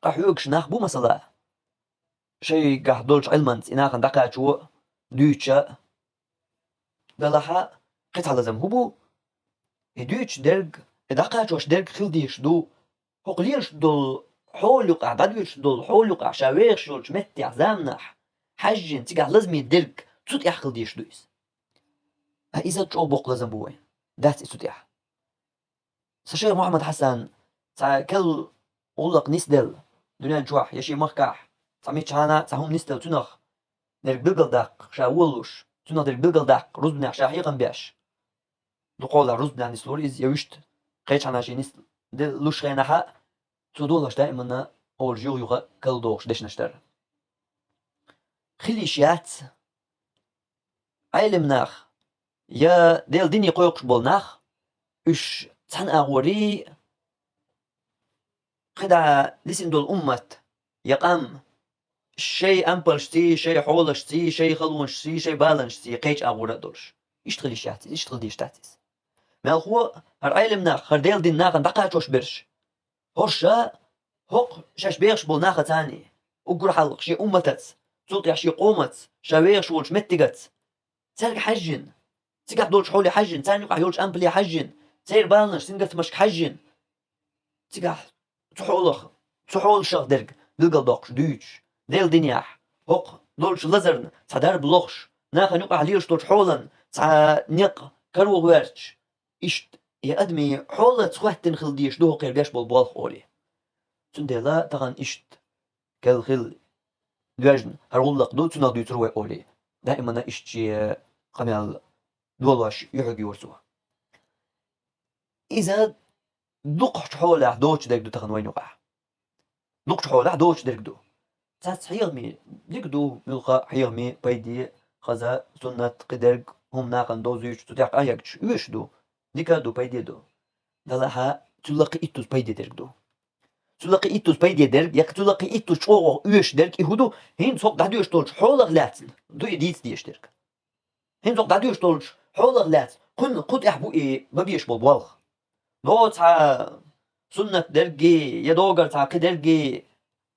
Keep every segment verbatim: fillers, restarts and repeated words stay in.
къахьоьгуш нах бу, масала, шайгахь долчу Ӏилманца и нахана дӀакхачо дуьйцуш а. Делахь а кхин цхьа лазам хӀун бу? И дуьйцуш дерг, и дӀакхачош дерг хила дезаш ду. ХӀокху лелаш долу хьола юкъахь, дӀадоьдуш долу хьола юкъахь, ша вехаш йолчу меттехь, заманахь хьаьжжина, цигахь лазаме дерг цу тӀехь хила дезаш ду иза. Ткъа иза чӀогӀа боккха лазам бу вайн. Дац и цу тӀехь. Сан шайх Мухьаммад Хьасан цхьа керла гӀуллакх нисделла дуьнен чохь я шен махкахь, цхьа мичхьана а цхьа хӀума нисделла, цунах дерг билгалдаккха ша волалуш, цунах дерг билгалдаккха рузбанехь ша хьехам беш. Дукха хьолахь рузбанехь нислура иза, я вуьшта кхечхьана шен нислуш хенахь а, цо долуш даиманна олуш юха-юха карладохуш дешнаш дара. Хила йиш яц Ӏелам нах, я Делан дине кхойкхуш болу нах, уьш цхьана агӀорий, кхидӀа дисина долу уммат, я къам, шайн ампалшций, шайн хьолашций, шайн халонашций, шайн баланашций кхечу агӀора а долуш. Иштта хила йиш яц иза, иштта хила дезаш дац иза. Мелхо, хӀара Ӏелам нах, хӀара Делан дин нахана дӀакхачош берш. ХӀорш а, хӀокху шаьш бехаш болу нахаца а, уггар хьалха шен умматаца, цул тӀаьхьа шен къомаца, ша вехаш волчу меттигаца. Цаьрга хьаьжжина, цигахь долчу хьоле хьаьжжина, царна юкъахь йолчу ампале хьаьжжина, церан баланаш, сингаттамашка хьаьжжина, цигахь цу хьолах, цу хьолашах дерг билгалдоккхуш, дуьйцуш, Делан динехь, хӀокху долчу лазарна цхьа дарба лохуш, нахана юкъахь лелаш долчу хьолан цхьа некъ каро гӀоьрташ, иштта и адамийн хьолаца хӀоьттина хила дезаш ду хӀокхеран беш болу болх олий. Цундела тахана иштта керла хила доьжна хӀара гӀуллакх ду, цунах дуьйцур вай олий. Даимана иштта шен къамел долош юьхьиг юра цо. Иза дукхахчу хьолехь доцуш дерг ду тахана вайна юкъахь. Дукхахчу хьолехь доцуш дерг ду. Цац хьехаме дика ду, муьлхха а хьехаме, пайде, хаза, суннат, кхидерг, хӀума нахана дозуьйтуш, цу тӀехь къахьегчаш оьшуш ду, дика а ду, пайде а ду. Делахь а цул а кхин иттуза пайде дерг ду. Цул а кхин иттуза пайде дерг, я цул а кхин иттуза чӀогӀа оьшуш дерг и хӀун ду? ХӀинца хӀокху дӀадоьдуш долчу хьолах лаьцна ду и дийца дезаш дерг. ХӀинца хӀокху дӀадоьдуш долчу хьолах лаьцна кхунна кху тӀехь бу и бан безаш болу болх. Доцу цхьа суннат дерг, я догара цхьа кхин дерг,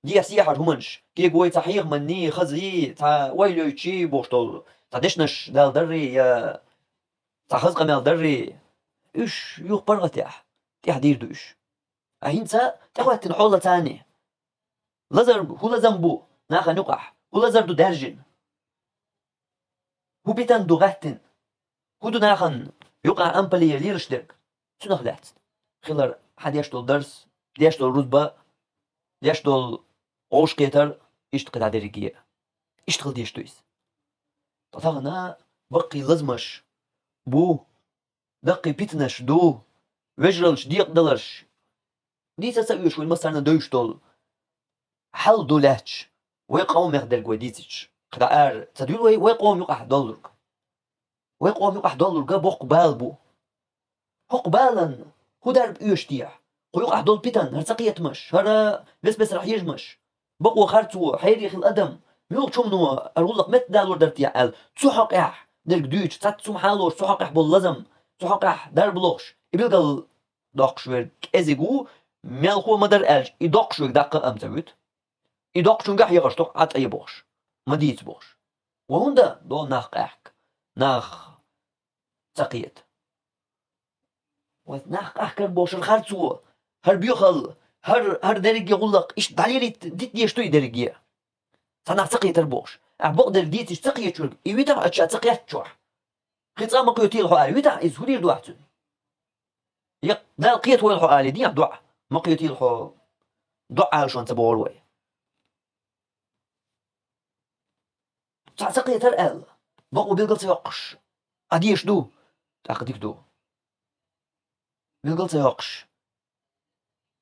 дехьа-сехьара хӀуманаш, кегой цхьа хьехаманний, хазий, цхьа ойла йойтучий бохуш долу цхьа дешнаш дала даррий, я цхьа хаза къамел даррий, уьш юха паргӀатехь тӀаьхьа дийр ду уьш. Ткъа хӀинца тӀехӀоьттина хьолаца а, лазар хӀун лазам бу нахана юкъахь, хӀун лазар ду даьржина? ХӀун питана ду гӀаьттина? ХӀун ду нахана юкъахь ампале лелаш дерг? Цунах лаьцна хилар хьан деш долу дарс, деш долу рузба, деш долу гӀовшкхетар, иштта кхидӀа дерриге а. Иштта хила дезаш ду иза. Ткъа тахана баккхий лазамаш бу, даккхий питанаш ду, вежараллаш декъадаларш. Дийца ца оьшу вайн массарна девзаш долу хьал ду лаьтташ, вай къомах дерг вай дийцича. КхидӀа ара ца дуьллу вай, вай къома юкъахь доллург. Вай къома юкъахь доллург боккха бала бу. ХӀокху баланна хӀун дарба оьшу техьа? Кху юкъахь долу питана, хӀара цакхетамаш, хӀара бес-бесара хьежамаш, бакъо харцо, хьере хилла адам, муьлхачу хӀумано хӀара гӀуллакх меттадалур дара техьа аьлла, цу хьокъехь дерг дуьйцуш, цхьацца хӀума хьалош, цу хьокъехь болу лазам, цу хьокъехь дарба лохуш, и билгал доккхуш верг кӀезиг ву, мелхо ма-дарра аьлча, и доккхуш верг даккха а ма ца вуьту. И доккхучуьнгахь яхаш тоху Ӏа тӀе бохуш, ма дийца бохуш. Ва хӀунда долу нах къаьхка, нах ца кхета? Ва нах къахкар бохуш хӀара харцо, хӀара боьхалла, хӀара, хӀара дерриге гӀуллакх, иштта дӀалелийта дита дезаш ду и дерриге. Цхьа нах ца кхетар бохуш. Ахь бакъдерг дийцича ца кхетачуьнга, и витахь ачча ца кхеттачохь. Кхин цкъа а ма кхетийла хьо аьлла, витахь иза хӀун дийр ду ахь цуьнан? Я Дала кхетавойла хьо алий, дехьа доӀа. Ма кхетийла хьо, доӀа ала шуна ца бохура вай. Цхьа ца кхетара аьлла, бакъо билгал ца йоккхуш, Ӏа дезаш ду, тӀаккха дика ду. Билгал ца йоккхуш,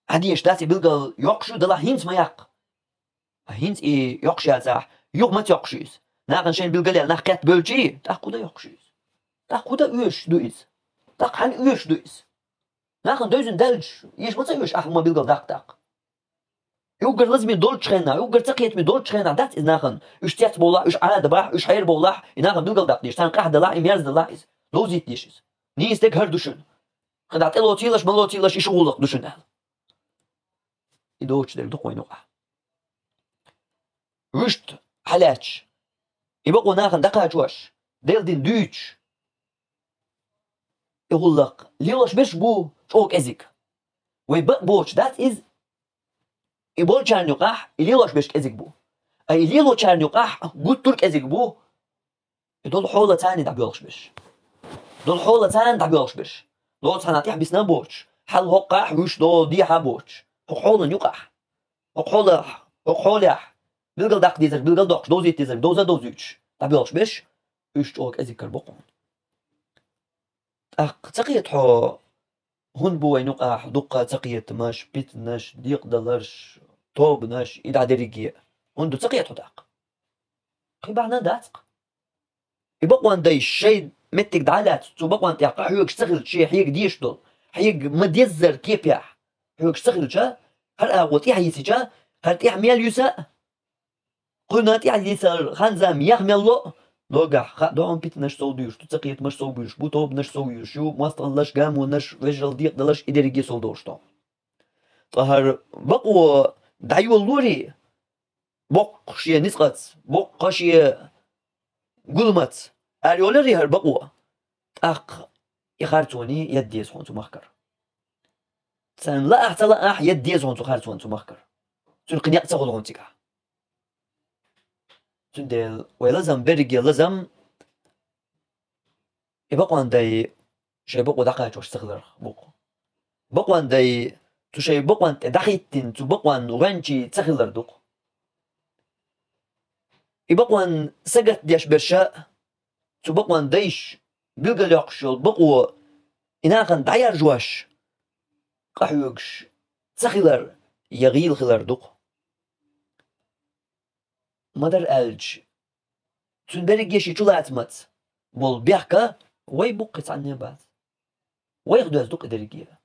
Ӏа дезаш дац, и билгал йоккхуш ю, делахь хӀинца ма яккха. ХӀинца и йоккхуш яцахь, юха ма ца йоккхуш ю иза. Нахана шайна билгал яьлла нах кхетта бевлчий, тӀаккха хӀун дан йоккхуш ю иза? ТӀаккха хӀун дан оьшуш ду иза? ТӀаккха хьан оьшуш ду иза? Нахана девзина даьлча, эша ма ца оьшу ахь хӀума билгал даккха-даккха. И уггар лазаме долчу хенахь, и уггар ца кхетаме долчу хенахь дац иза нахана. Уьш цецбовлахь, уьш Ӏадабахь, уьш хьерабовлахь, и нахана билгал даккха дезаш, царна къахьдалахь, и мерза далахь иза. Довзийта дезаш иза. Нийса дерг хӀара ду шуна. КхидӀа тӀе лоцийла аш, ма лоцийла аш, и шу гӀуллакх ду шуна аьлла. И доцуш дерг ду-кх вайна юкъахь. вуьшта хьалаьтташ, и бакъо нахана дӀакхачош, Делан дин дуьйцуш, и гӀуллакх лелош берш бу чӀогӀа кӀезиг. Вай бакъ боцуш дац иза, и болчарна юкъахь и лелош берш кӀезиг бу. Ткъа и лелочарна юкъахь гуттар а кӀезиг бу и долу хьолаца дӀабоьлхуш берш. Долу хьолаца дӀабоьлхуш берш. Лоцу хьанна тӀехь бисна а боцуш, хьал хӀоккхахь вуьш долу дехьа а боцуш. ХӀокху хьолан юкъахь, хӀокху хьолахь, хӀокху хьолехь, билгал даккха дезарг билгал доккхуш, довзийта дезарг довза а довзуьйтуш, дӀабоьлхуш берш, уьш чӀогӀа кӀезиг карабо хьуна. ТӀаккха ца кхета хьо, хӀунда бу вайн юкъахь дуккха а цакхетамаш, питанаш, декъадаларш, тобанаш, и дӀа дерриге а? ХӀунда ду ца кхета хьо тӀаккха? Кхин бахьана дац-кх. И бакъонан дайша шайн меттиг дӀа а лаьцна, цу бакъонна тӀехь къахьоьгуш ца хилча, шен хьега дезаш долу, хьега ма-деззара кепехь хьоьгуш ца хилча, хӀара агӀо тӀаьхьа йисича, хӀара тӀаьхьа мел юьсу а, кхуьнан тӀаьхьа йисар хан-зама еха мел ло а, нагахь хаа ду хьуна питанаш сов буьйлуш ду, цакхетамаш сов буьйлуш бу, тобанаш сов юьйлуш ю, мостагӀаллаш, гамонаш, вежаралла, декъадаларш, и дерриге а сов долуш ду. Ткъа хӀара бакъо дӀайолалорий, боккха шен ницкъаца, боккха шен гуламаца, ара йолалорий хӀара бакъо, тӀаккха и харцоний едда деза хьуна цу махкара. Царна лаахь а, ца лаахь а, едда деза хьуна цу харцоний цу махкара. Цуьнан кхин некъ ца хуьлу хьуна цигахь. Цундела вай лазам, берриге лазам, и бакъонан дай шайн бакъо дӀакхачош ца хиларх бу-кх. Бакъонан дай цу шайн бакъонна тӀе дӀахӀиттина, цу бакъонан гӀоьнчий ца хилар ду-кх. И бакъонна сагатдеш берш а, цу бакъонан дайша билгалйоккхуш йолу бакъо и нахана дӀаяржош, къахьоьгуш ца хилар я гӀийла хилар ду-кх. Ма-дарра аьлча, цуьнан берриге а шен чулацамца болу бехк вай бу-кх, кхин цхьанне а бац. Вайх доьзна ду-кх и дерриге а.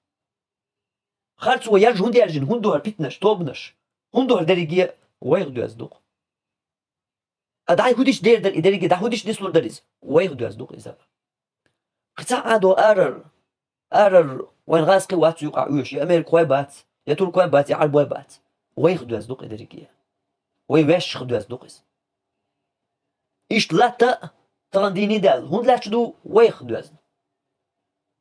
Харцо яржа хӀунда яьржина, хӀунда ду хӀара питанаш, тобанаш, хӀунда ду хӀара дерриге а, вайх доьзна ду-кх. Ткъа дӀа хӀун дича дер дара и дерриге, дӀа хӀун дича нислур дара иза, вайх доьзна ду-кх иза. Кхин цхьа а ду арара, арара вайн гӀазкхий вац юкъахь оьшуш, я америкахой бац, я туркой бац, я Ӏарбой бац. Вайх доьзна ду-кх и дерриге а. Вай ваьшшах доьзна ду-кх иза. Иштта латта а тахана дийне даьлла, хӀунда лаьтташ ду, вайх доьзна.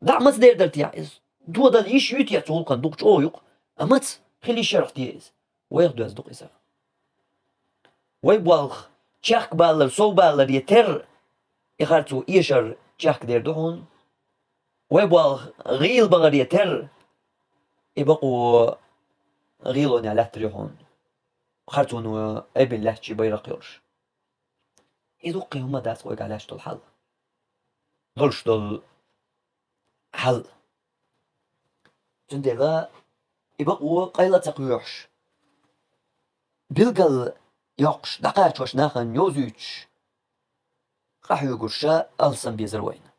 ДӀа а маца дер дара техьа иза? Тодала йиш юй техьа цу гӀуллакхна? Дукха чӀогӀа ю-кх. Амма маца хила йиш ярах те иза? Вайх доьзна ду-кх иза. Вай болх чехкабалар, совбалар я терра, и харцо эшар чехка дер ду хьуна. Вай болх гӀийла бахар я терра, и бакъо гӀийлонехь лаьттар ю хьуна. Харцоно айбина лаьтташ байракх йолуш. Иза дуккха хӀума дац вайгахь лаьтташ долу хьал. Долуш долу хьал. Цундела и бакъо къайла а ца кхоьхьуш, билгал йоккхуш, дӀакхачош, нахана йовзуьйтуш, къахьоьгурш а алсам безара вайна.